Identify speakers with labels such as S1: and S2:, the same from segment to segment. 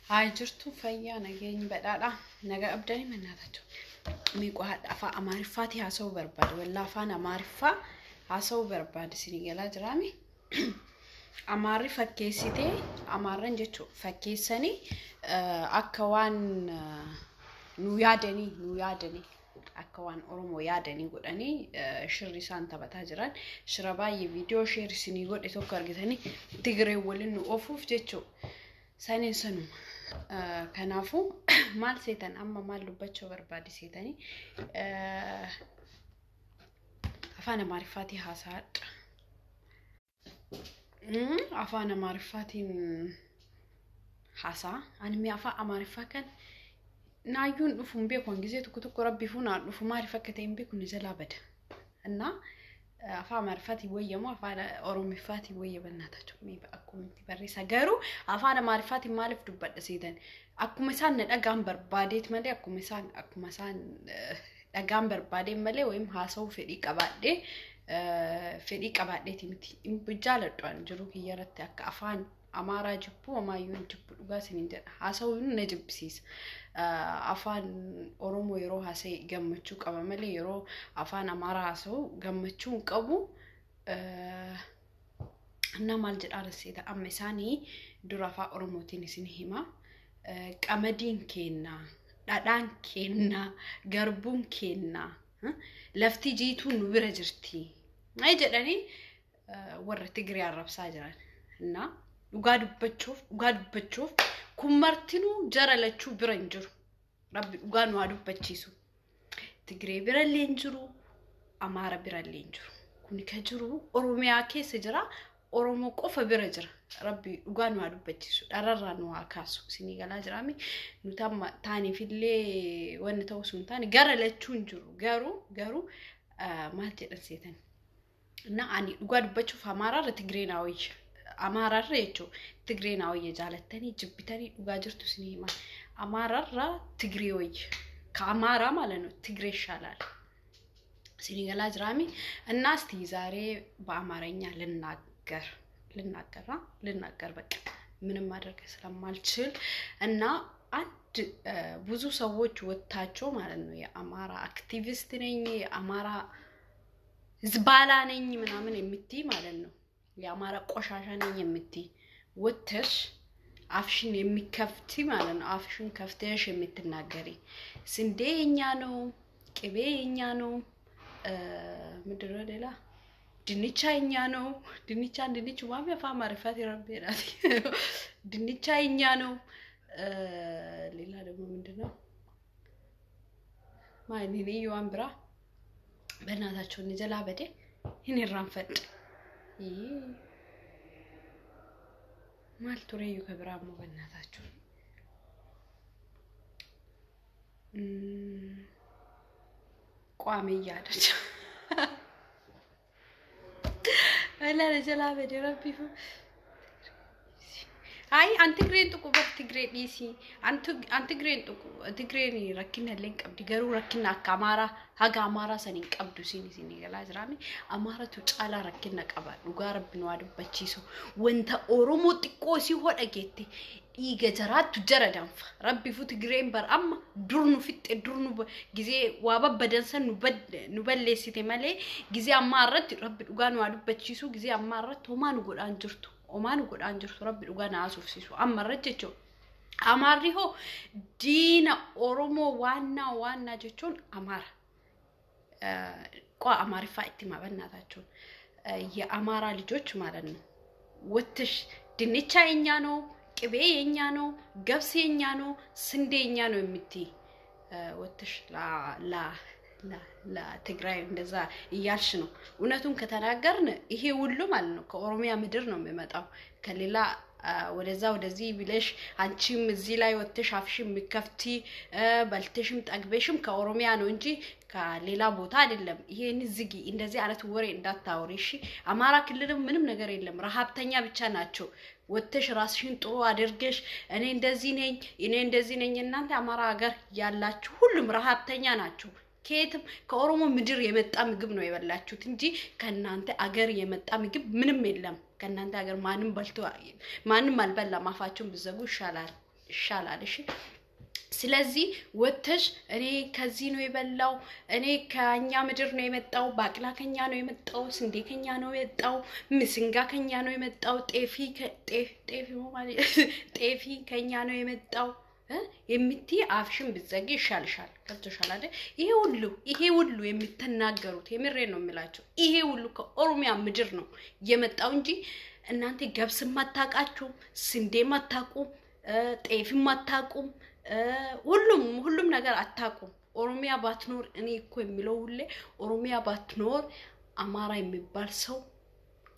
S1: Haa jirtu fayyaa nageenyi badhaadha. Nagaa qabdanii mannaatatu. Miiqoo haadha afaan Amaariffaati haasa'uu barbaade. Wallaa afaan Amaariffaa haasa'uu barbaade isinii galaa jiraami. Amaarri fakkeessitee Amaarran jechuun fakkeessanii akka waan nu yaadanii nu yaadanii akka waan Oromoo yaadanii godhanii shirri isaan taphataa jiran shira baay'ee viidiyoo sheer isinii godhe tokko argitanii Tigiree waliin nu oofuuf jechuudha. Saniin sanuma. Kanaafuu maal seetan amma maal dubbachuu barbaade seetanii afaan Amaariffaatiin haasa'aadha. Afaan Amaariffaatiin haasa'a. Ani mee afaan Amaariffaa kan naayyuun dhufu hin beeku gisee tokko tokko rabbi fuunaan dhufu maaliif akka ta'e hin beeku ni jalaa bada. Innaa afaan Amaariffaatiin wayyamu afaan Oromiffaatiin wayyabannaata mee akkumitti barreessa garuu afaan Amaariffaatiin maaliif dubbadha seetan akkuma isaan na dhagaan barbaadeet malee akkuma isaan dhagaan barbaadeen malee wayim haasa'uu fedhii qabaadhee fedhii qabaadheeti miti jaaladhu ani jiruu kiyya irratti akka afaan Amaaraa jibbuu amaayyuu hin jibbu dhugaa isiniin jedha haasa'uun na jibbisiisa. Afaan Oromoo yeroo haasa'e gammachuu qaba malee yeroo afaan Amaaraa haasa'u gammachuu hin qabu. እና maal jedhaa rasseeta amma isaanii dura afaan Oromootiin isin hima. Qamadiin keenna, dhadhaan keenna, garbuun keenna, lafti jiituun nu bira jirti. Jedhanii warra Tigree arrabsaa jiran. እና dhugaa dubbachuuf kun martinuu jara lachuu bira hin jiru. Rabbi dhugaa nu haa dubbachiisu. Tigree bira illee hin jiru, Amaara bira illee hin jiru. Kun ka jiru Oromiyaa keessa jira. Oromoo qofa bira jira. Rabbi dhugaa nu haa dubbachiisu. Dhararraa nu haa kaasu. Isinii galaa jiraami. Nuti amma taaniifillee wanni ta'u sun taane gara lachuu hin jiru. Garuu maal jedhan seetan? እና ani dhugaa dubbachuuf Amaaraarra Tigree naa wayya. Amaaraarra jechuun Tigree naa wayya jaalattanii jibbitanii dhugaa jirtu isinii hima. Amaaraarra Tigree wayya. ከአማራ ማለት ነው ትግሬ ይሻላል። isinii galaa jiraami እና እስቲ ዛሬ በአማርኛ ልናገር በቃ ምንም ማድረግ ስለማልችል እና አንድ ብዙ ሰዎች ወጥታቸው ማለት ነው የአማራ አክቲቪስት ነኝ፣ የአማራ ዝባላ ነኝ ምናምን የምትይ ማለት ነው የአማራ ቆሻሻ ነኝ የምትይ ወጥተሽ አፍሽን የሚከፍት ማለት ነው አፍሽን ከፍተሽ የምትናገሪ ስንዴ የኛ ነው፣ ቅቤ የኛ ነው፣ ምንድን ነው ሌላ ድንቻ የኛ ነው። ድንቻ ድንች ማሚ afaan Amaariffaatiin rabbeedhaati. ድንቻ የኛ ነው። ሌላ ደግሞ ምንድን ነው ማን waan biraa በእናታቸው ni jalaa bade hin irraanfadhe. Maal tureyyuu ka biraa immoo በእናታችሁ ቋሚ እያለች Wala jalaa bade rabbi. Ay, an Tigreen tuqu bar Tigree dhiisi. An Tigreen tuqu Tigreen rakkina illee hin qabdi garuu rakkina akka Amaaraa haga Amaaraa san hin qabdu isin galaa jiraami. Amaaratu caalaa rakkina qaba dhugaa rabbi nu haa dubbachiisu. Wanta Oromoo xiqqoo isii hodha geette dhiiga jaraattu jara danfa. Rabbi fu Tigreen bar amma dur nu fixxe dur nu gizee waa babbadan san nu balleessite malee gizee ammaa irratti rabbi dhugaa nu haa dubbachiisu gizee ammaa irratti homaa nu godhaan jirtu. Homaa nu godhaan jirtu rabbi dhugaa na haasofsiisu amma irratti jechuudha. Amaarri hoo diina Oromoo waannaa waannaa jechuun Amaara. ቋ አማሪፋ itti በእናታችሁ የአማራ ልጆች ማለት ነው። ወትሽ ድንቻ የኛ ነው፣ ቅቤ የኛ ነው፣ ገብስ የኛ ነው፣ ስንዴ የኛ ነው የምትይ ወትሽ ለትግራይ እንደዛ እያልሽ ነው። እውነቱን ከተናገርን ይሄ ሁሉ ማለት ነው ከኦሮሚያ ምድር ነው የሚመጣው። ከሌላ ወደዛ ወደዚህ ብለሽ አንቺም እዚህ ላይ ወጥተሽ አፍሽም የሚከፍቲ በልተሽም ጠግበሽም ከኦሮሚያ ነው እንጂ ከሌላ ቦታ አይደለም። ይሄን ዝጊ፣ እንደዚህ አይነት ወሬ እንዳታወሪ እሺ። አማራ ክልልም ምንም ነገር የለም፣ ረሀብተኛ ብቻ ናቸው። ወጥተሽ ራስሽን ጥሩ አድርገሽ እኔ እንደዚህ ነኝ፣ እኔ እንደዚህ ነኝ። እናንተ አማራ ሀገር ያላችሁ ሁሉም ረሀብተኛ ናቸው። ከየትም ከኦሮሞ ምድር የመጣ ምግብ ነው የበላችሁት እንጂ ከእናንተ አገር የመጣ ምግብ ምንም የለም። ከእናንተ ሀገር ማንም በልቶ ማንም አልበላም። አፋቸውን ብዘጉ ይሻላል። ይሻላል። እሺ ስለዚህ ወተሽ እኔ ከዚህ ነው የበላው፣ እኔ ከኛ ምድር ነው የመጣው፣ ባቅላ ከኛ ነው የመጣው፣ ስንዴ ከኛ ነው የመጣው፣ ምስንጋ ከኛ ነው የመጣው፣ ጤፊ ከኛ ነው የመጣው የምትይ አፍሽን ብትዘጊ ይሻልሻል። ገብቶሻል አይደል? ይሄ ሁሉ የምትናገሩት የምሬን ነው የምላቸው፣ ይሄ ሁሉ ከኦሮሚያ ምድር ነው የመጣው እንጂ እናንተ ገብስም አታውቃችሁም፣ ስንዴም አታውቁም፣ ጤፍም አታውቁም፣ ሁሉም ነገር አታውቁም። ኦሮሚያ ባትኖር፣ እኔ እኮ የሚለው ሁሌ ኦሮሚያ ባትኖር አማራ የሚባል ሰው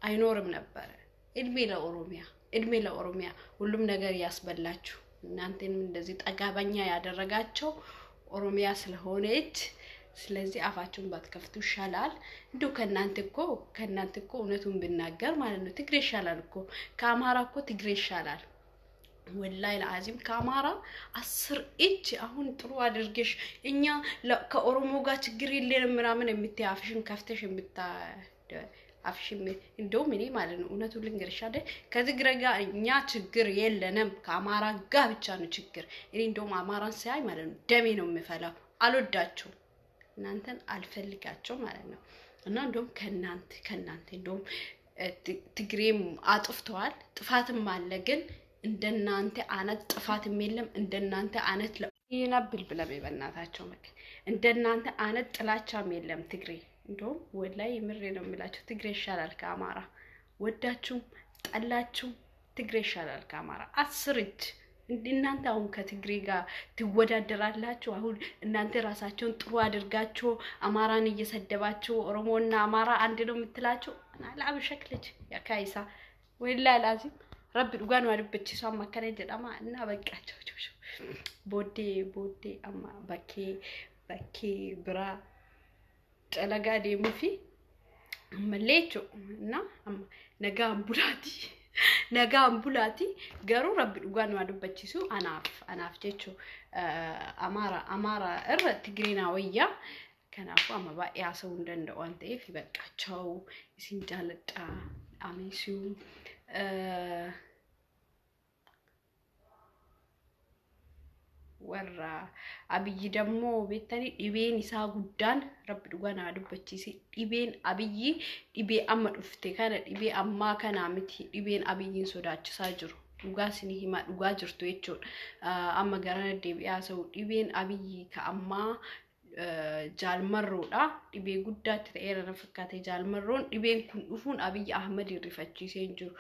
S1: አይኖርም ነበረ። እድሜ ለኦሮሚያ፣ እድሜ ለኦሮሚያ። ሁሉም ነገር ያስበላችሁ፣ እናንተንም እንደዚህ ጠጋበኛ ያደረጋቸው ኦሮሚያ ስለሆነች፣ ስለዚህ አፋችሁን ባትከፍቱ ይሻላል። እንዲሁ ከእናንተ እኮ እውነቱን ብናገር ማለት ነው ትግሬ ይሻላል እኮ፣ ከአማራ እኮ ትግሬ ይሻላል። ወላይ ለአዚም ከአማራ 10 እጅ። አሁን ጥሩ አድርገሽ እኛ ከኦሮሞ ጋር ችግር የለንም ምናምን የምትይ አፍሽን ከፍተሽ የምታ አፍሽን፣ እንደውም እኔ ማለት ነው እውነቱን ልንገርሽ አይደል፣ ከትግሬ ጋር እኛ ችግር የለንም፣ ከአማራ ጋር ብቻ ነው ችግር። እኔ እንደውም አማራን ሳያይ ማለት ነው ደሜ ነው የሚፈላው። አልወዳቸውም፣ እናንተን አልፈልጋቸው ማለት ነው። እና እንደውም ከእናንተ እንደውም ትግሬም አጥፍተዋል፣ ጥፋትም አለ፣ ግን እንደናንተ አነት ጥፋትም የለም። እንደናንተ አነት ይነብል ብለም በእናታቸው እንደናንተ አነት ጥላቻም የለም። ትግሬ እንደውም ወላይ የምሬ ነው የሚላቸው ትግሬ ይሻላል ከአማራ። ወዳችሁም ጠላችሁም ትግሬ ይሻላል ከአማራ 10 እጅ። እናንተ አሁን ከትግሬ ጋር ትወዳደራላችሁ? አሁን እናንተ ራሳቸውን ጥሩ አድርጋችሁ አማራን እየሰደባችሁ ኦሮሞና አማራ አንድ ነው የምትላችሁ ላብሸክ ልጅ ያካይሳ ወላ ላዚም Rabbi dhugaan waa dubbachiisu amma akkana jedhama እና በቃ booddee amma bakkee biraa calagaa deemuu fi ammallee jechuudha እና nagaan bulaati, nagaan bulaati. Garuu Rabbi dhugaan waa dubbachiisu anaaf jechuu amaara irra Tigireenaa wayyaa. Kanaafuu amma baay'ee haasa'uu hin danda'u waan ta'eef በቃ ቻው፣ isin jaalladha, ameesuu warra Abiyyi dammoo beektanii, dhibeen isaa guddaan, Rabbi dhugaa naa dubbachiise, dhibeen Abiyyi dhibee amma dhufte kana, dhibee ammaa kanaa miti. Dhibeen Abiyyiin sodaachisaa jiru, dhugaa isinii himaa, dhugaa jirtu jechuudha. Amma garana deebi'ee haasa'u, dhibeen Abiyyi ka ammaa Jaalmarroodha. Dhibee guddaatti ta'eera na fakkaate Jaalmarroon. Dhibeen kun dhufuun Abiyyi Ahmad rifachiisee hin jiru.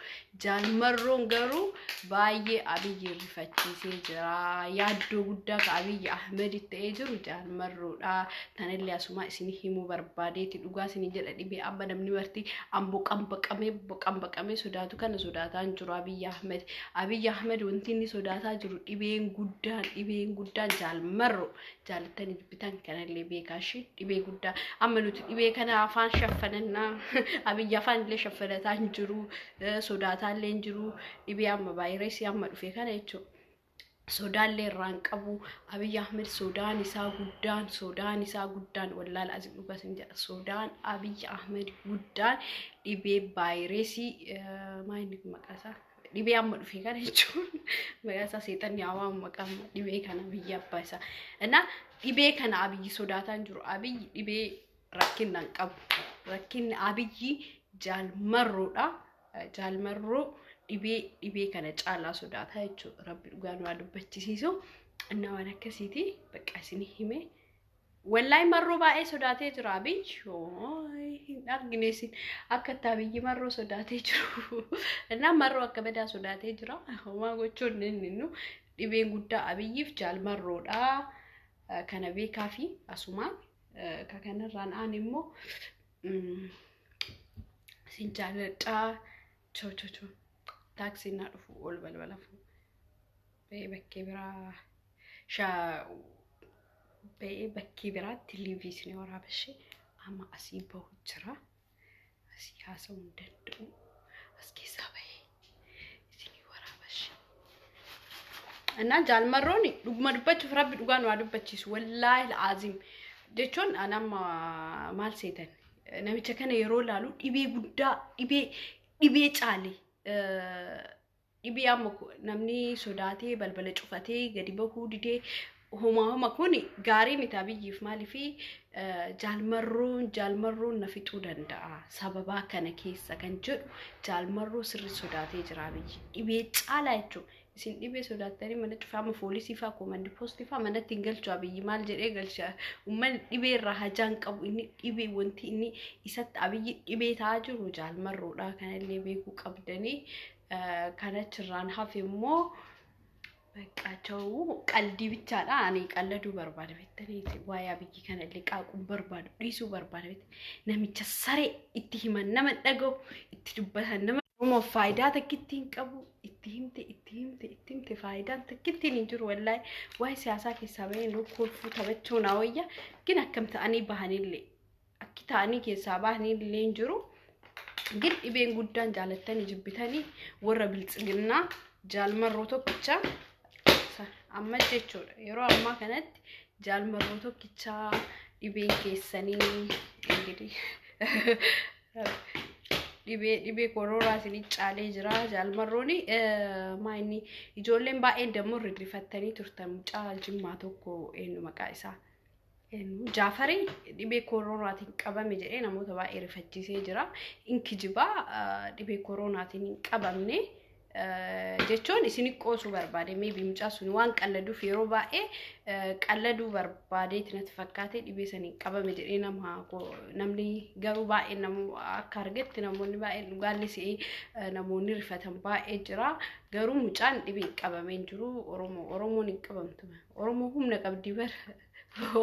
S1: Jaalmarroon garuu baay'ee Abiyyi rifachiisee jira. Yaaddoo guddaa ka Abiyyi Ahmad ta'ee jiru Jaalmarroodha. Tanallee asuma isin himuu barbaadeeti. Dhugaa isin jedha, dhibee amma namni marti boqambaqamee boqambaqamee sodaatu kana sodaataa hin jiru Abiyyi Ahmad. Abiyyi Ahmad wanti inni sodaataa jiru dhibeen guddaan Jaalmarroo. Jaalattanii dubbitan kanallee beekaashii, dhibee guddaa amma nuti dhibee kana afaan shaffanannaa, Abiyyi afaan illee shaffanataa hin jiru, sodaataa illee hin jiru, dhibee amma vaayirasii amma dhufe kana jechuudha. Sodaallee irraa hin qabu Abiyyi Ahmed. Sodaan isaa guddaan, wallaala asii dhugaa isin jedha, sodaan Abiyyi Ahmed guddaan dhibee vaayirasii, maal inni maqaa isaa, dhibee amma dhufe kana jechuun, maqaa isaa seexanni hawaa maqaa dhibee kana biyya abbaa isaa እና dhibee kana Abiyyi sodaataa hin jiru. Abiyyi dhibee rakkina hin qabu. Rakkinni Abiyyi Jaalmarroodha. Jaalmarroo dhibee kana caalaa sodaataa jechuudha. Rabbi dhugaan waa dubbachisiisu. እና waan akkasiiti, bakka isin hime. Wallahi Marroo baay'ee sodaatee jira Abiyyi. Hin argine isin akka itti Abiyyi Marroo sodaatee jiru. እና Marroo akka badaa sodaatee jira. Homaa gochuun inni dhibeen guddaa Abiyyiif Jaalmarroodha. Kana beekaa fi asumaan ka kanarraan aan immoo isin jaalladhaa. Choo choo choo. Taaksiin naa dhufu ol balbala ba'ee bakkee biraa ba'ee bakkee biraatti liivii isin waraabashee amma asii bahu jira. Asii haasa'uu hin danda'u. As keessaa bahee isinii waraabashee. እና Jaalmarroon dhuguma dubbachuuf, Rabbi dhugaan waa dubbachiisu, wallaahi la'aazim jechuun an amma maal seetan, namicha kana yeroo laalu dhibee guddaa, dhibee caale. Dhibee amma namni sodaatee balbala cufatee gadi bahuu didee homaa homa kun gaarii miti Abiyyiif. Maaliifi Jaalmarroon na fixuu danda'a sababaa kana keessa kan jedhu Jaalmarroo sirri sodaatee jira Abiyyi. Dhibee caalaa jechuudha. Isin dhibee sodaattanii mana cufaa, amma poolisii fa'aa, koomandi poostii fa'aa manatti hin galchu Abiyyi. Maal jedhee galcha? Uummanni dhibee irraa hajaan qabu. Inni dhibee, wanti inni isatti Abiyyi dhibee ta'aa jiru Jaalmarroodha. Kanallee beekuu qabdanii. Kanachirraan hafe immoo baqqaacha'uu qaldii bichaadha. Ani qalladuu barbaada beektaniiti. Waa'ee Abiyyi kanallee qaaquun barbaadu, dhiisuu barbaada beektanii. Namicha saree, itti himan nama dhaga'u, itti dubbatan nama Oromoof faayidaa takkitti hin qabu. Itti himte, itti himte, itti himte, faayidaan takkitti hin jiru wallaahi. Waa'ee siyaasaa keessaa bahee kolfuu taphachuu naa wayya. Gin akkam ta'anii bahanillee, akki ta'anii keessaa bahanillee hin jiru. Gin dhibeen guddaan jaalattanii jibbitanii warra Biltsiginnaa Jaalmarroo tokkicha amma jechuudha. Yeroo ammaa kanatti Jaalmarroo tokkicha dhibeen keessanii. Ingidihi dhibee koronaa isinii caalee jira Jaalmarrooni. Maayini ijoolleen baay'een dammoo rirrifattanii turtan. Mucaa Jimmaa tokko, eenyu maqaa isaa, eenyu, Jaafarii dhibee koronaatiin qabame jedhee namoota baay'ee rifachiisee jira. Inkijibaa, dhibee koronaatiin hin qabamne jechuun isin qoosuu barbaade. Maybe mucaa sun waan qalladuuf, yeroo baay'ee qalladuu barbaadeeti natti fakkaate. Dhibee saniin qabame jedhee nama namni garuu baay'ee namu akka argetti namoonni baay'een dhugaalli si'ee namoonni rifatan baay'ee jira. Garuu mucaan dhibeen qabamee hin jiru. Oromoo, Oromoon hin qabamtu. Oromoo humna qabdi bara.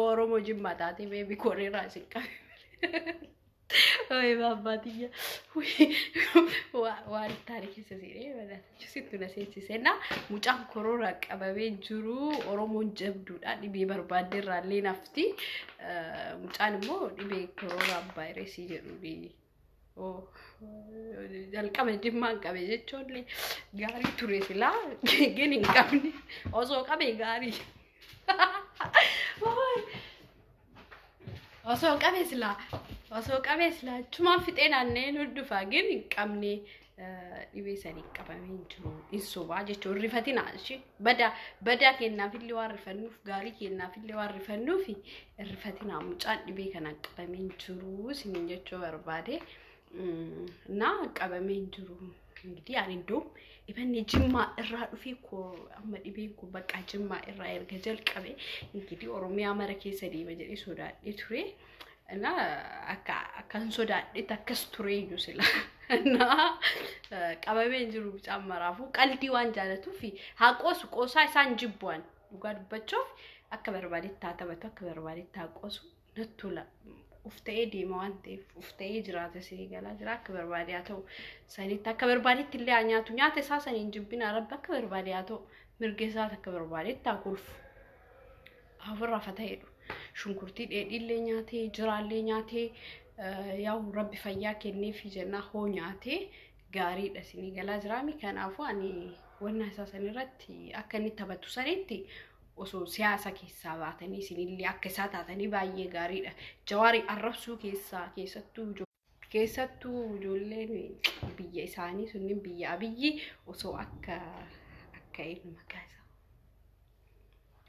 S1: Oromoo Jimmaa taatee maybe koreeraa isin qabe. Oye baabbaatiyya, waan taane keessa seenee sitti na seensise. Na mucaan koronaa qabamee jiru. Oromoon jabduudha, dhibee barbaadde irraallee nafti. Mucaan immoo dhibee koronaa vaayirasii jedhu jalqaba Jimmaan qabe jechuun gaarii ture silaa, gin hin qabne. Osoo qabe gaarii. Osoo qabe silaa, osoo qabe silaa achumaan fixee naannee nu dhufa. Gin hin qabne, dhibee sanii qabamee hin jiru. Hin sobaa jechuun rifatina ishee badaa badaa kennaafillee waan rifannuuf, gaarii kennaafillee waan rifannuuf, rifatina. Mucaan dhibee kanaan qabamee hin jiru isiniin jechuu barbaade. Na qabamee hin jiru. Ingidihi ani iddoo dhibanni Jimmaa irraa dhufee koo amma dhibeen kun bakka Jimmaa irraa erga jalqabe ingidihi Oromiyaa mara keessa deema jedhee sodaadhee ture. Na akka akkan sodaadhetti akkas ture iyyuu sila. Na qabamee hin jiru mucaan. Maraafuu qaldii waan jaalatuuf haa qoosu, qoosaa isaan jibbu'an. Dhugaa dubbachuuf akka barbaadetti haa taphatu, akka barbaadetti haa qoosu, natti tola. Uf ta'ee deema waan ta'eef, uf ta'ee jiraata, isinii galaa jira. Akka barbaade haa ta'u, sanitti akka barbaadetti illee haa nyaatu, nyaata isaa saniin jibbina. Rabbi akka barbaade haa ta'u, mirga isaas akka barbaadetti haa kolfu. Ofirraa fata'eedhu. Shunkurtii dheedhiillee nyaatee, jiraallee nyaatee, yaa'u Rabbi fayyaa kenneefi jennaa, hoo nyaatee gaariidha, isinii galaa jiraami. Kanaafuu ani wanna isaa sanirratti akka inni taphatu sanitti osoo siyaasa keessaa baatanii isinillee akka isaa taatanii baay'ee gaariidha. Jawaarii arrabsuu keessaa, keessattuu ijoolleen biyya isaanii sunniin, biyya Abiyyi, osoo akka eenyu maqaa isaa,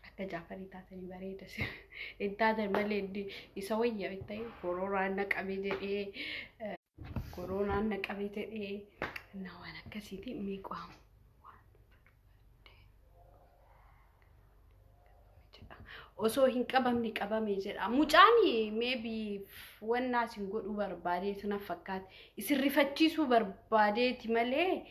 S1: akka Jaafarii taatanii bareeda. Hin taatan malee isa wayya ta'e. Koronaan na qabe jedhee, koronaan na qabe jedhee, na waan akkasiiti meeqaamu. Osoo hin qabamne qabame jedha. Mucaan maybe wannaa isin godhuu barbaadeetu na fakkaate. Isin rifachiisuu barbaadeeti malee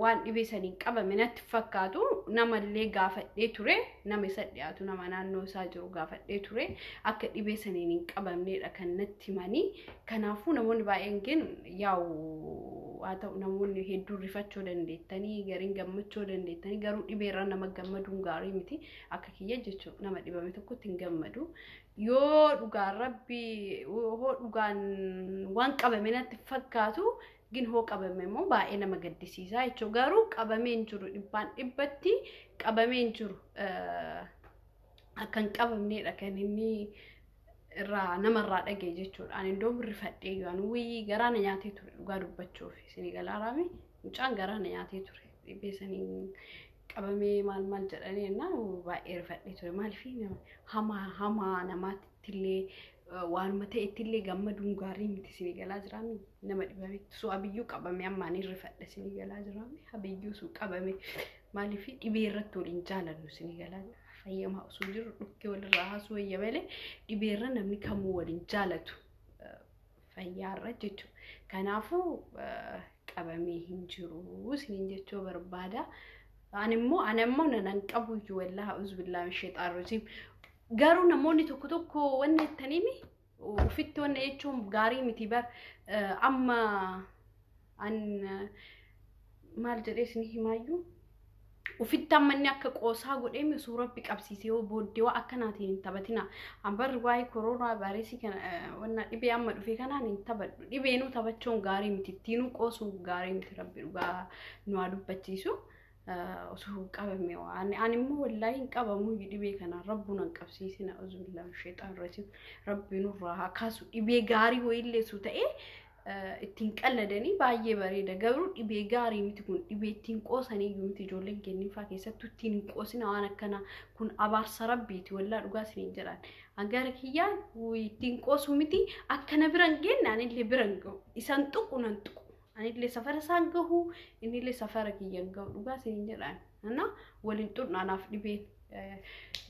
S1: waan dhibee saniin qabame natti fakkaatu. Namallee gaafadhee ture. Nama isa dhiyaatu, nama naannoo isaa jiru gaafadhee ture. Akka dhibee saniin hin qabamnedha kan natti himanii. Kanaafuu namoonni baay'een gin yaa'u haa ta'u, namoonni hedduun rifachuu dandeettanii, gariin gammachuu dandeettanii, garuu dhibeerra nama gammaduun gaarii miti akka kiyya jechuudha. Nama dhibame tokkotti hin gammadu. Yoo dhugaan Rabbi hoo dhugaan waan qabame natti fakkaatu, gin hoo qabame immoo baay'ee nama gaddisiisa jechuudha. Garuu qabamee hin jiru, dhibbaan dhibbatti qabamee hin jiru. Akka hin qabamnedha kan inni irraa namarraa dhagaye jechuudha. Ani iddoo rifadhee yoo ani wuyii garaa na nyaatee ture dhugaa dubbachuuf, isinii galaaraami, mucaan garaa na nyaatee ture. Dhibee saniin qabamee maal maal jedhanii jennaan baay'ee rifadhee ture. Maaliif hamaa hamaa namaatti illee waanuma ta'etti illee gammaduun gaarii miti isinii galaa jiraami. Nama dhibametti suu abiyyuu qabame ammaan hin rifadhe isinii galaa jiraami. Abiyyuu suu qabame maaliif dhibee irratti waliin jaalannu isinii galaa jira. Fayyamaa osoo jiru dhukkee walirraa haasuu wayya malee dhibeerra namni kamuu waliin jaalatu fayyaarra jechuudha. Kanaafuu qabamee hin jiru isiniin jechuu barbaada. Ani immoo nan qabu iyyuu wallaahi uzbillaa sheexaan rajiim. Garuu namoonni tokko tokko wanna jettaniimi ofitti wanna jechuun gaarii miti bar amma an maal jedhee isin himaayyuu ofitti amma inni akka qoosaa godhee osoo rabbi qabsiisee yoo booddee waa akkanaatiin hin taphatina. An barri waa'ee koronaa vaayirasii kana wanna dhibee amma dhufe kanaan hin taphadhu. Dhibeenuu taphachuun gaarii miti ittiinuu qoosuun gaarii miti rabbi dhugaa nu haa dubbachiisu. Osoo qabame waan ani immoo wallaahi hin qabamu dhibee kanaan rabbuun hin qabsiisina uzbillaa sheexaan rajiim rabbi nurraa haa kaasu dhibee gaarii wayiillee su ta'ee ittiin qalladanii baay'ee bareeda garuu dhibee gaarii miti kun dhibee ittiin qoosanii iyyuu miti ijoolleen kenninfaa keessattuu ittiin hin qoosina waan akkanaa kun abaarsa rabbiiti wallaa dhugaa isiniin jedhaan hangara kiyyaan ittiin qoosuu miti akkana bira hin geenne anillee bira hin gahu isan tuqu nan tuqu anillee safara isaan gahu innillee safara kiyya hin gahu dhugaa isiniin jedhaan na waliin xurna anaaf dhibeen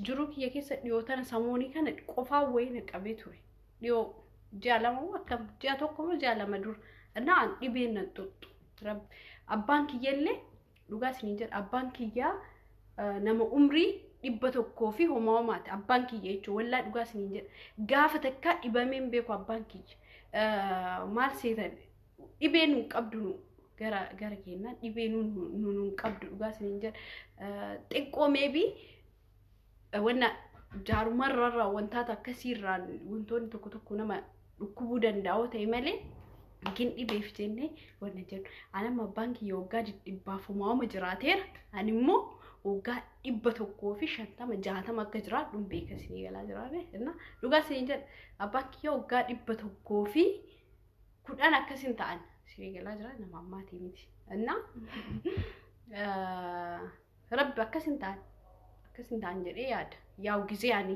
S1: jiruu kiyya keessa dhiyoo tana samoonii kana qofaan wayii na qabee ture dhiyoo ji'a lama moo akkam ji'a tokko moo ji'a lama dura na dhibeen nan xuxxu abbaan kiyyallee dhugaa isiniin jedha abbaan kiyyaa nama umrii 100 fi homaa homaati abbaan kiyya jechuun wallaa dhugaa isiniin jedha gaafa takkaa dhibamee hin beeku abbaan kiyya maal seetan dhibee nuun qabdu nu gara gara keenyaan dhibee nuun nuun qabdu dhugaa isiniin jedha xiqqoo meebii wanna jaarumarraa wantoota akkasiirraan wantoonni tokko tokko nama dhukkubuu danda'oo ta'e malee gin dhibeef jennee wanna jennu. Ani amma abbaan kiyya waggaa 100 homaa homa jiraateera. Ani immoo waggaa 150 60 akka jiraadhu hin beeka isinii galaa jiraame. Dhugaa isiniin jedha abbaan kiyya waggaa 110 akkasin ta'an isinii galaa jira nama ammaatii miti. Rabbi akkasin ta'an akkasin ta'an jedhee yaada. Yaa'u gizee ani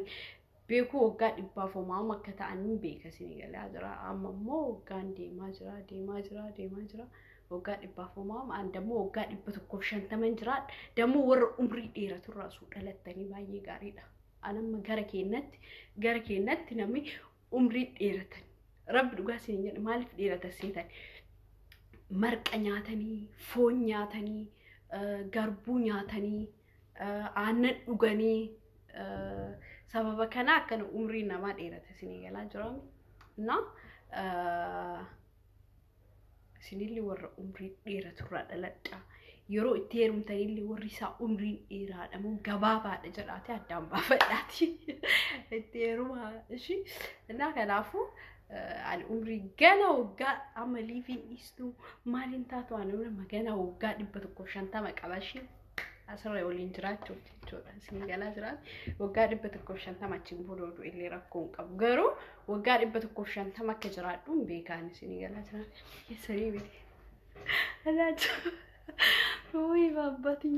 S1: beekuu waggaa 100 homaa homa akka ta'an hin beeka isinii galaa jira. Amma immoo waggaan deemaa jira deemaa jira deemaa jira. Waggaa 100 homaa homa ani dammoo waggaa 150 jiraadha. Dammoo warra umrii dheeraturraa osoo dhalattanii baay'ee gaariidha. Ani amma gara keenyatti namni umrii dheeratan. Rabbi dhugaa isiniin jedha maaliif dheeratan seetan? Marqa nyaatanii, foon nyaatanii, garbuu nyaatanii, aannan dhuganii sababa kana akkana umrii namaa dheerata isinii galaa jiraame. Na isinillee warra umrii dheeraturraa dhaladhaa. Yeroo itti heerumtanillee warri isaa umriin dheeraadha moo gabaabaadha jedhaati addaan baafadhaati. Itti heerumaa ishii. Innaa kanaafuu ani umrii gana waggaa amma liifiin dhiistuu maaliin taatu ani nama gana waggaa 150 qaba ishii. Asirra waliin jiraachuuf jechuudha. Isin galaa jiraatu waggaa 150 achiin booda oduu illee rakkoo hin qabu. Garuu waggaa 150 akka jiraadhu hin beekaan isin galaa jiraatu. Keessanii miti. Anaachoo. Wuyi baabbatii.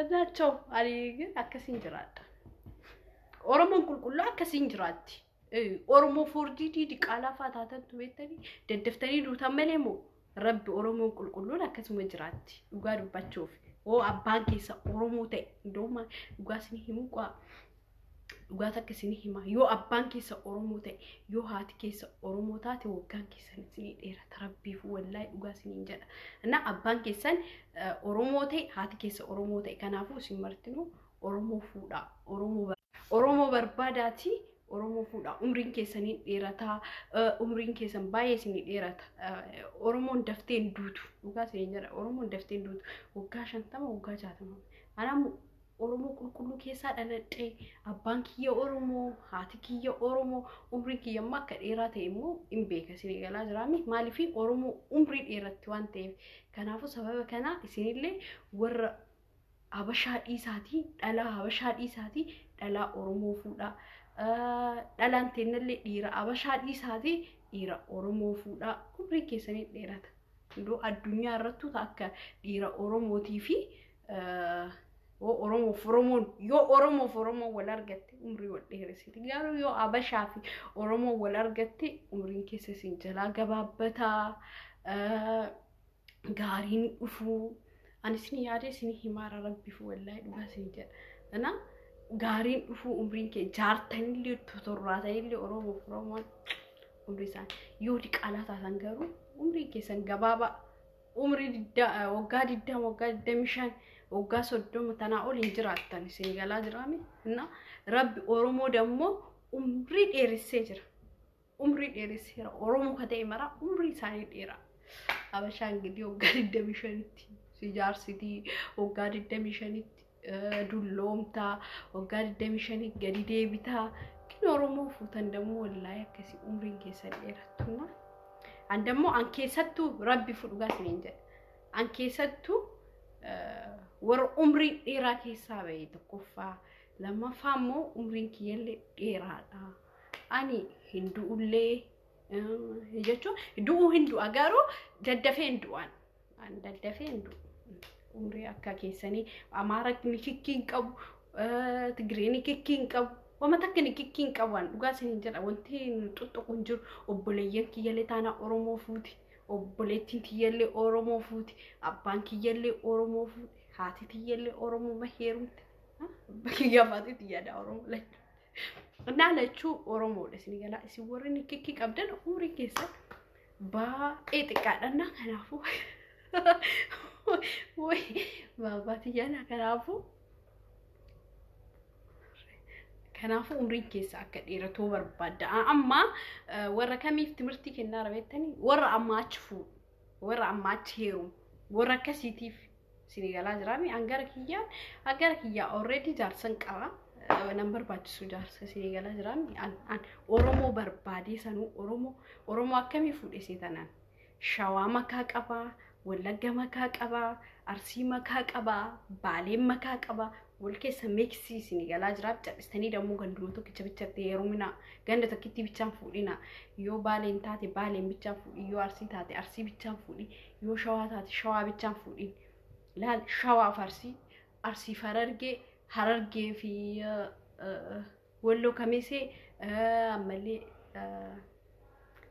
S1: Anaachoo ani akkasiin jiraadha. Oromoon qulqulluu akkasiin jiraatti. Oromoo foorjii diqaalaa fa'aa taatantu beektanii daddaftanii duutan malee moo rabbi Oromoon qulqulluun akkasuma jiraatti dhugaa dubbachuuf. Oo abbaan keessa Oromoo ta'e iddoo dhugaa isin himuu qaa dhugaa takka isin hima yoo abbaan keessa Oromoo ta'e yoo haati keessa Oromoo taate waggaan keessan isinii dheerata rabbiif wallaahi dhugaa isiniin jedha. Na abbaan keessan Oromoo ta'e haati keessa Oromoo ta'e kanaafuu isin martinuu Oromoo fuudhaa Oromoo barbaadaati Oromoo fuudhaa umriin keessanii dheerataa umriin keessan baay'ee isinii dheerata Oromoon daftee hin duutu dhugaa isiniin jedha Oromoon daftee hin duutu waggaa 50 waggaa 60 anaamu Oromoo qulqulluu keessaa dhaladhee abbaan kiyya Oromoo haati kiyya Oromoo umriin kiyya immoo akka dheeraa ta'e immoo hin beeka isinii galaa jiraami maaliif Oromoo umrii dheeratti waan ta'eef kanaafuu sababa kanaa isinillee warra Habashaa dhiisaatii dhalaa Habashaa dhiisaatii dhalaa Oromoo fuudhaa. Dhalaan teennallee dhiira Habashaa dhiisaatii dhiira Oromoo fuudhaa umrii keessanii dheerata. Iddoo addunyaa irrattuu akka dhiira Oromootii fi Oromoof Oromoon yoo Oromoof Oromoon wal argatte umrii wal dheeressiti. Garuu yoo Abashaa fi Oromoon wal argatte umriin keessa isin jalaa gabaabbataa, gaariin dhufuu. Ani isin yaada isin himaara rabbiif wallaahi dhugaa isin jedha. Kanaaf gaariin dhufuu umriin kee jaartanillee totorraatanillee Oromoof Oromoon umrii isaanii yoo diqaalaa taatan garuu umriin keessan gabaabaa umrii waggaa 20, waggaa 25, waggaa 30 tanaa ol hin jiraattan isin galaa jiraame. Na rabbi Oromoo dammoo umrii dheeressee jira. Umrii dheeresseera. Oromoo ka ta'e mara umrii isaanii dheeraa. Habashaan gidi waggaa 25tti si jaarsitii, waggaa 25tti dulloomtaa, waggaa 25 gadi deebitaa. Kin Oromoo fuutan dammoo wallaahi akkasii umriin keessan dheerattu. An dammoo an keessattuu rabbi fudhugaa isiniin jedha. An keessattuu warra umrii dheeraa keessaa bahe tokkoffaa, lammaffaa immoo umriin kiyyallee dheeraadha. Ani hin du'ullee jechuun du'uu hin du'a garuu daddafee hin du'an. An daddafee hin du'u. Umrii akka keessanii Amaara ni kikkii hin qabu, Tigiree ni kikkii hin qabu. Wama takka ni kikkii hin qabu an dhugaa isiniin jedha wanti nu xuxuqu hin jiru. Obboleeyyan kiyyallee taanaa Oromoo fuuti. Obboleettiin tiyyallee Oromoo fuuti. Abbaan kiyyallee Oromoo fuuti. Haati tiyyallee Oromoo heerumte. Abbaa kiyyaa fi haati tiyyaadha Oromoo lachuu. Innaa lachuu Oromoodha isin galaa. Isin warri ni kikkii qabdan umrii keessan baay'ee xiqqaadha. Innaa kanaafuu baabaa tiyyaadha kanaafuu umriin keessa akka dheeratuu barbaadda. Amma warra kamiif timirtii kennaa rabeettanii warra ammaa achi fuudhu, warra ammaa achi heerumu, warra akkasiitiif isin galaa jiraami. An gara kiyyaa already jaarsan qaba. Nan barbaachisu jaarsa isin galaa jiraami. An Oromoo barbaadee sanuu Oromoo akkamii fuudhe seetanaan? Shawaa makaa qabaa, Wallagga makaa qabaa, Arsii makaa qabaa, Baaleen makaa qabaa. Wal keessa meeksii isin galaa jiraaf cal'istanii dammoo ganduma tokkicha bichatti heerumina. Ganda tokkitti bichaan fuudhina. Yoo Baaleen taate Baaleen bichaan fuudhi, yoo Arsii taate Arsii bichaan fuudhi, yoo Shawaa taate Shawaa bichaan fuudhi. Laal Shawaa fi Arsii, Arsii fi Harargee, Harargee fi Walloo Kamisee ammallee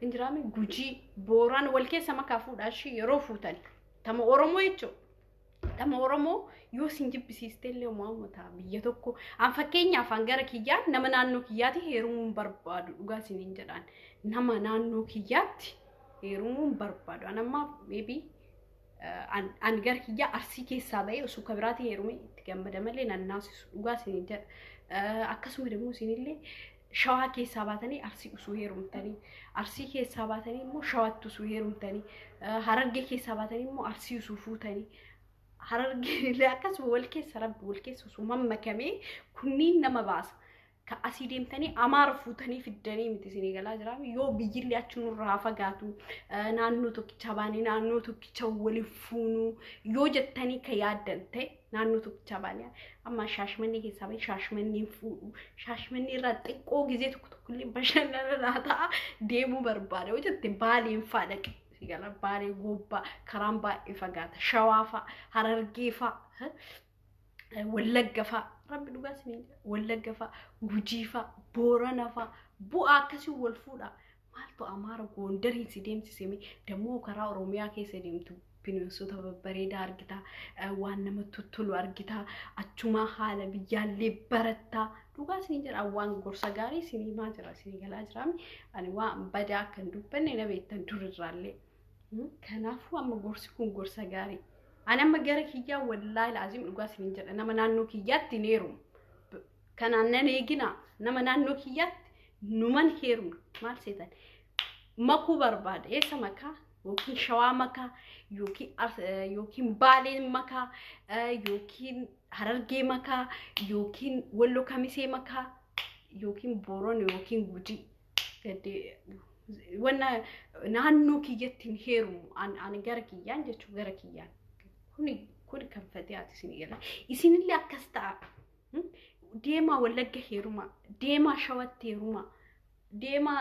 S1: injiraame Gujii, Booraan wal keessa makaa fuudhaa ishii yeroo fuutan. Tama Oromoo jechuudha. Tama Oromoo yoo isin jibbisiiste illee uumamaa biyya tokko. An fakkeenyaaf an gara kiyyaan nama naannoo kiyyaatti heerumuun barbaadu dhugaa isiniin jedhaan. Nama naannoo kiyyaatti heerumuun barbaadu. An amma maybe an gara kiyyaa Arsii keessaa bahee osoo kabiraatti heerume itti gammada malee nan naasisu dhugaa isiniin jedha. Akkasuma immoo isinillee Shawaa keessaa baatanii Arsii osoo heerumtanii, Arsii keessaa baatanii immoo Shawaatti osoo heerumtanii, Harargee keessaa baatanii immoo Arsii osoo fuutanii, Harargee illee akkasuma wal keessa rabbi wal keessa osoo mammakamee kunniin nama baasa. Ka asii deemtanii Amaara fuutanii fiddanii miti isinii galaa jiraame yoo biyyillee achi nurraa fagaatu naannoo tokkicha baanii naannoo tokkicha waliin fuunuu yoo jettanii ka yaaddan ta'e naannoo tokkicha baanii amma Shaashmannee keessaa bahee Shaashmanneen fuudhu Shaashmannee irraa xiqqoo gizee tokko tokkollee bashannana naa ta'a deemuu barbaada yoo jette Baaleen faa dhaqe sigala Baalee Gobbaa karaan baay'ee fagaata Shawaa faa Harargee faa Wallagga faa rabbi dhugaa isiniin jedha Wallagga faa Gujii faa Boorana faa bu'aa akkasii wal fuudha. Maaltu Amaara Goondariin si deemsiseme dammoo karaa Oromiyaa keessa deemtu bineensota babbareedaa argita, waan nama tottolu argita, achumaa haala biyyaallee barattaa. Dhugaa isiniin jedha waan gorsa gaarii isinii himaa jira isinii galaa jiraami. Ani waan badaa akka hin dubbanne na beektan durirraallee. Kanaafuu amma gorsi kun gorsa gaarii. Ani amma gara kiyyaa wallaahi laazim dhugaa isiniin jedha nama naannoo kiyyaatti hin heerumu. Kanaan nan eegina nama naannoo kiyyaatti numan heerumna maal seetan makuu barbaada eessa makaa yookiin Shawaa makaa yookiin Baaleen makaa yookiin Harargee makaa yookiin Walloo Kamisee makaa yookiin Boorana yookiin Gujii wanna naannoo kiyyatti hin heerumu ani gara kiyyaan jechuun gara kiyyaan kuni kan fatihaati isin gala isinillee akkas ta'a. Deemaa Wallagga heerumaa, deemaa Shawatti heerumaa, deemaa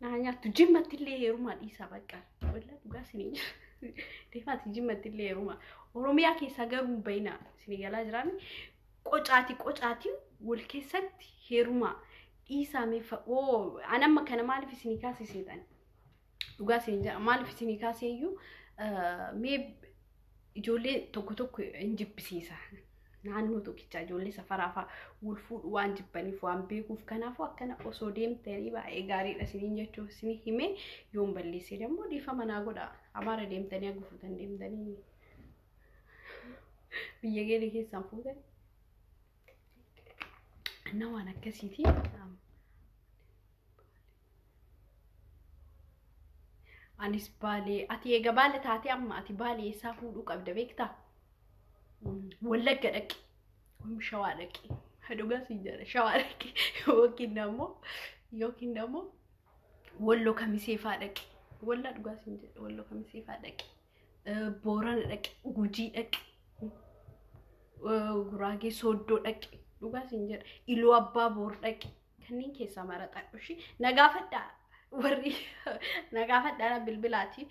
S1: Naa nyaattu jimmatti illee heerumaa dhiisaa bakka. Wallaa dhugaa isinii jira. Deemaati jimmatti illee heerumaa. Oromiyaa keessaa garuu hin bayinaa isinii galaa jiraami. Qocaati qocaati wal keessatti heerumaa dhiisaa meeffa. Oo anamma kana maaliif isinii kaasiseetan? Dhugaa isinii jira maaliif isinii kaaseeyyuu mee ijoollee tokko tokko hin jibbisiisa. Naannoo tokkicha ijoollee safaraa fa'aa wal fuudhu waan jibbaniif waan beekuuf kanaafuu akkana osoo deemtanii baay'ee gaariidha isiniin jechuuf isinii himee yoon balleessee immoo dhiifama naa godha. Amaara deemtanii haga fuutan deemtanii biyya keenya keessaan fuutan. Na waan akkasiiti. Anis baalee ati eega baale taatee amma ati baalee eessaa fuudhuu qabda beektaa? Wallagga dhaqi. Shawaa dhaqi. Dhugaa siin jedha shawaa dhaqi. Yookiin immoo walloo kamisee fa'aa dhaqi. Wallaa dhugaa siin jedha walloo kamisee fa'aa dhaqi. Boorana dhaqi. Gujii dhaqi. Guraagee sooddoo dhaqi. Dhugaa siin jedha. Iluu abbaa boor dhaqi. Kanneen keessaa maraxadhu ishii nagaafadhaa. Warri nagaafadhaa na bilbilaati.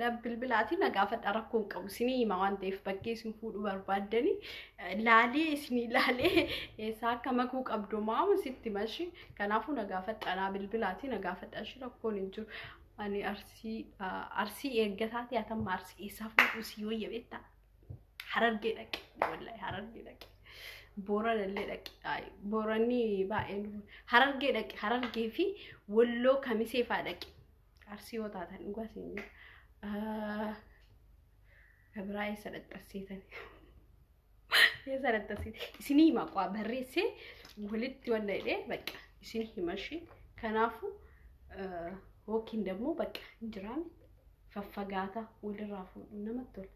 S1: Na bilbilaati nagaafadhaa rakkoo hin qabu. Isinii hima waan ta'eef bakkee isin fuudhuu barbaaddanii laalee isinii laalee eessaa akka makuu qabdu maamu sitti mashi. Kanaafuu nagaafadhaa na bilbilaati nagaafadhaa ishii rakkoon hin jiru. Ani arsii arsii erga taate hatamma arsii eessaa fuudhuu si yoo beektaa? Harargee dhaqi. Wallaahi harargee dhaqi. Boorana illee dhaqi. Booranni baay'een harargee dhaqi. Harargee fi walloo kamisee fa'aa dhaqi. Arsii yoo taatan dhugaa siin jedha. Biraa eessa dhaxxarsiitan? Eessa dhaxxarsiitan? Isinii hima qaa barreessee walitti wanna jedhee bakka isin hima ishee. Kanaafuu yookiin immoo bakka hin jiraame faffagaata walirraa fuudhu namatti tola.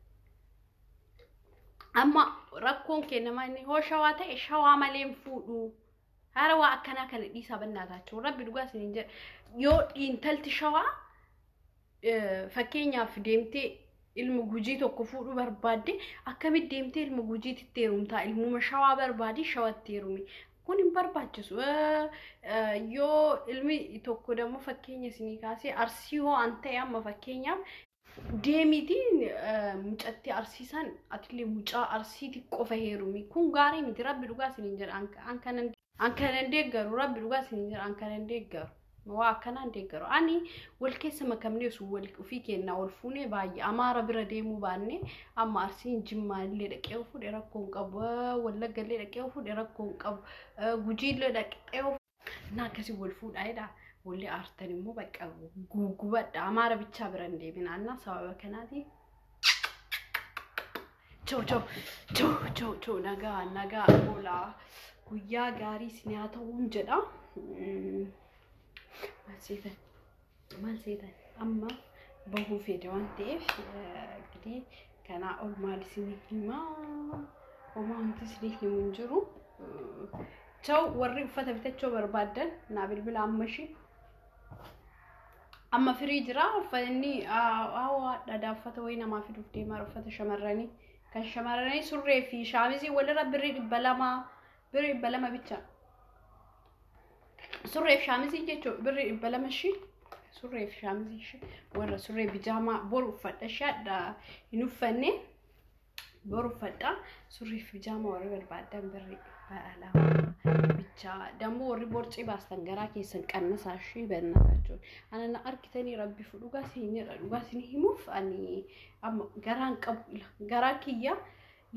S1: Amma rakkoon kennamaa inni hoo shawaa ta'e shawaa malee hin fuudhu. Haara waa akkanaa kana dhiisaa bannaa taachuu rabbi dhugaa isiniin jedha. Yoo intalti shawaa fakkeenyaaf deemtee ilma gujii tokko fuudhuu barbaadde akkamitti deemtee ilma gujiitti heerumtaa ilmuma shawaa barbaadi shawatti heerumi. Kun hin barbaachisu. Yoo ilmi tokko dammoo fakkeenya isinii kaasee arsii hoo an ta'e amma fakkeenyaaf deemiitiin mucatti arsiisan atillee mucaa arsiiti qofa heerumi. Kun gaarii miti rabbi dhugaa isiniin jedha. An kanan deeggaru rabbi dhugaa isiniin jedha. An kanan deeggaru. Waa akkanaan deeggaru. Ani wal keessa makamnee osoo wal ofii kennaa ol fuunee baay'ee amaara bira deemuu baanne amma arsiin jimmaa illee dhaqee fuudhe rakkoo hin qabu. Wallagga illee dhaqee fuudhe rakkoo hin qabu. Gujii illee dhaqee na akkasii wal fuudhaa jedha. Walli aartan immoo bakka gugubadha. Amaara bichaa bira hin deebina. Anna sababa kanaati. Choo choo choo choo choo nagaa nagaa oolaa guyyaa gaarii isin haa ta'uun jedha. Maal seetan maal seetan amma bahuu fedhe waan ta'eef እንግዲህ kanaa ol maal isin himaa homaa wanti isin himu hin jiru. Choo warri uffata bitachuu barbaaddan naa bilbila amma ishee amma firii jira uffanni dhadhaa uffata wayii namaa fiduuf deemaa uffata shamarranii kan shamarranii surree fi shaamizii walirra birrii 200 birrii 200 bicha surree fi shaamizii jechuun birrii 200 ishii surree fi shaamizii ishii warra surree bijaamaa boru uffadha ishee adda hin uffanne boru uffadha surree fi bijaamaa warri barbaadan birrii 200 bicha dammoo warri borcii baastan garaa keessan qannasaa ishee bannatachuun ana na argitanii rabbi dhugaa isin jedha dhugaa isin himuuf ani amma garaan qabu garaa kiyya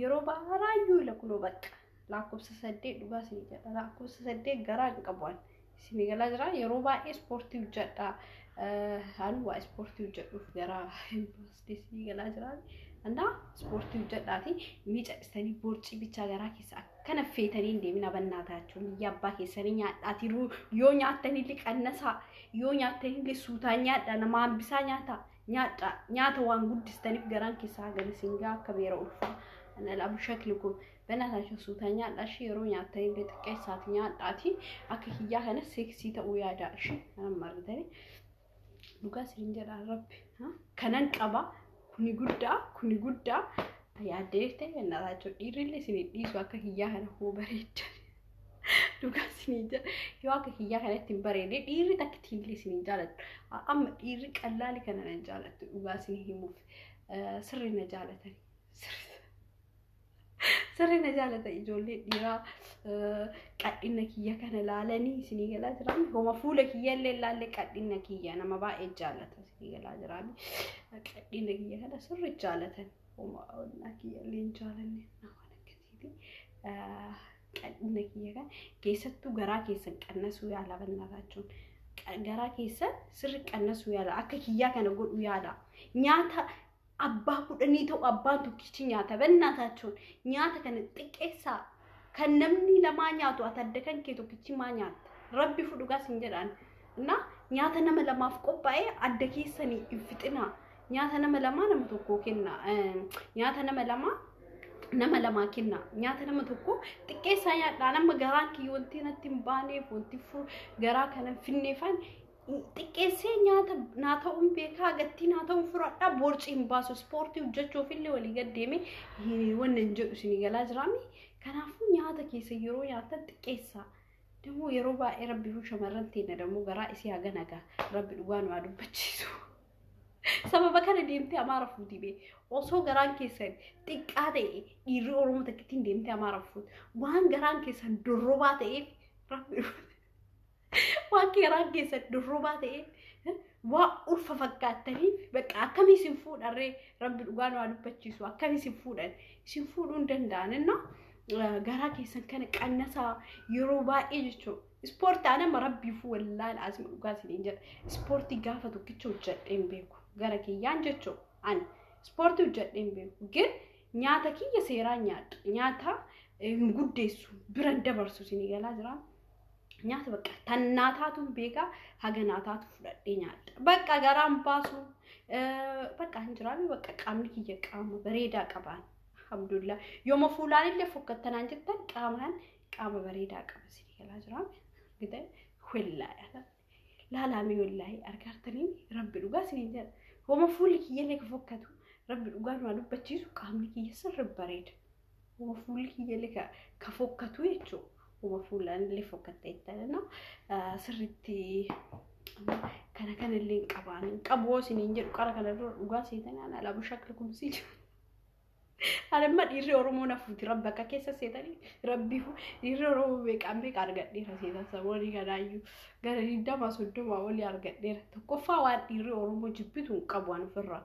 S1: yeroo baaraayyuu ila kunoo bakka lakkoofsa 8 dhugaa isin jedha lakkoofsa 8 garaa hin qabu ani isin galaa jira yeroo baay'ee ispoortii hojjedha ani waa ispoortii hojjedhuuf garaa hin baasne isin galaa jira እና ispoortii hojjedhaati miidhagstanii borcii bichaa garaa keessa akkana feetanii hin deemina bannaataachuu biyya abbaa keessanii nyaadhaati yoo nyaattanillee qannasaa yoo nyaattanillee suutaa nyaadha nama hambisaa nyaata nyaadha nyaata waan guddistaniif garaan keessaa hagan isin gaa akka beera ulfaa ana labu shakli kun bannaataachuu suutaa nyaadha ishee yeroo nyaattanillee xiqqeessaati nyaadhaati akka kiyyaa kana seeksii ta'uu yaada ishee kanan margitanii dhugaa isin jedha rabbi kanan qaba. Kuni guddaa kuni guddaa yaaddee ta'e bannataachuu dhiirrillee isin dhiisu akka kiyyaa kana hoo bareeddan. Dhugaa isinii jedha. Yoo akka kiyyaa kanatti hin bareedne dhiirri takka illee isin jaalattu. Amma dhiirri qallaali kana nan jaalattu dhugaa isinii himuuf. Sirri na jaalatani. Sirri na jaalatan ijoollee dhiiraa qadhina kiyya kana laalanii isinii galaa jiran. Homa fuula kiyya illee laallee qadhina kiyya nama baay'ee jaalata isinii galaa jiran. Qadhina kiyya kana sirri jaalatan. Homa onnaa kiyya illee hin jaalanne nama akkasiiti. Qadhina kiyya kana keessattuu garaa keessan qannasuu yaala bannaataa jechuun. Garaa keessan sirri qannasuu yaala akka kiyyaa kana godhu yaala. Nyaata abbaa 10 ta'u abbaan tokkichi nyaata bannaataa jechuun nyaata kana xiqqeessaa kan namni lamaa nyaatu ati adda kan kee tokkichi maa nyaatta rabbi fudhugaas hin jedhaan na nyaata nama lamaaf qophaa'e adda keessanii hin fixinaa nyaata nama lamaa nama tokkoo kenna nyaata nama lamaa nama lamaa kenna nyaata nama tokko xiqqeessaa nyaadhaa nama garaan kiyya wanti natti hin baaneef wanti garaa kana hin finneefaan xiqqeessee nyaata naa ta'uun beekaa gattii naa ta'uun fudhadhaa borcii hin baasu ispoortii hojjechuuf illee walii gad deemee wanna hin jedhu isinii galaa jiraami. Kanaafuu nyaata keessa yeroo nyaatan xiqqeessaa. Dammoo yeroo baay'ee rabbi shamarran teenya dammoo garaa isii haga nagaa rabbi dhugaa nu haa dubbachiisu. Sababa kana deemtee Amaara fuuti bee osoo garaan keessan xiqqaa ta'e dhiirri Oromoo takkittiin deemtee Amaara fuuti waan garaan keessan dorrobaa ta'eef rabbi waan garaan keessan dorrobaa ta'eef waan ulfa fakkaattaniif bakka akkamii isin fuudharree rabbi dhugaa nu haa dubbachiisu akkamii isin fuudhan isin fuudhuu hin danda'an innaa garaa keessan kana qannasaa yeroo baay'ee jechuudha. Ispoortii anama rabbiifuu wallaahi asuma dhugaa isiniin jedha. Ispoortii gaafa tokkicha hojjedhee hin beeku. Gara kiyyaan jechuudha. Ani ispoortii hojjedhee hin beeku. Gin nyaata kiyya seeraan nyaadha. Nyaata hin guddeessu biran dabarsu isinii galaa jira. Nyaata bakka tan naataatu beekaa haga naataatu fudhadhee nyaadha. Bakka garaan baasu bakka hin jiraame bakka qaamni kiyya qaama bareedaa qabaan. Alhamdulillah. Yooma fuulaan illee fokkattanaan jettan qaamaan qaama bareedaa qaba isinii galaa jira. Gitee wallaahi laalaamee wallaahi argaartanii rabbi dhugaa isiniin jedha. Yooma fuulli kiyya illee ka fokkatu rabbi dhugaa nu dubbachiisu qaamni kiyya sirri bareeda. Yooma fuulli kiyya illee ka fokkatu jechuudha. Yooma fuulaan illee fokkatta jettanii sirriitti kana kana illee hin qabaan hin qabu isiniin jedhu qara kana dura dhugaa seetanii ana alaabuu shakli kumsii jiru. Anamma dhiirri Oromoo na fuuti rabbi akka keessa seetanii rabbi dhiirri Oromoo meeqaan meeqa argadheera seetan saboonni kanaayyuu gara 20 30 olii argadheera. Tokkoffaa waan dhiirri Oromoo jibbitu hin qabu waan ofirraa.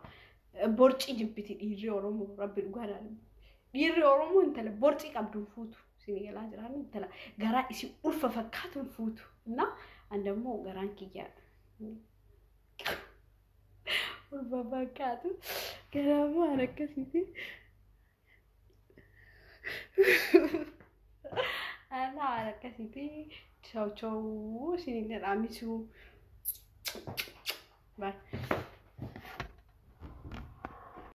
S1: Borcii jibbiti dhiirri Oromoo rabbi dhugaadhaan. Dhiirri Oromoo intala borcii qabdu hin fuutu. Isin galaa jiraan intala garaa isin ulfa fakkaatu hin fuutu. Na andammoo garaan kiyya ulfa fakkaatu garaa maal akkasiiti. Ana akkasitti ciao ciao isiniin jedhaa misuu. Bye.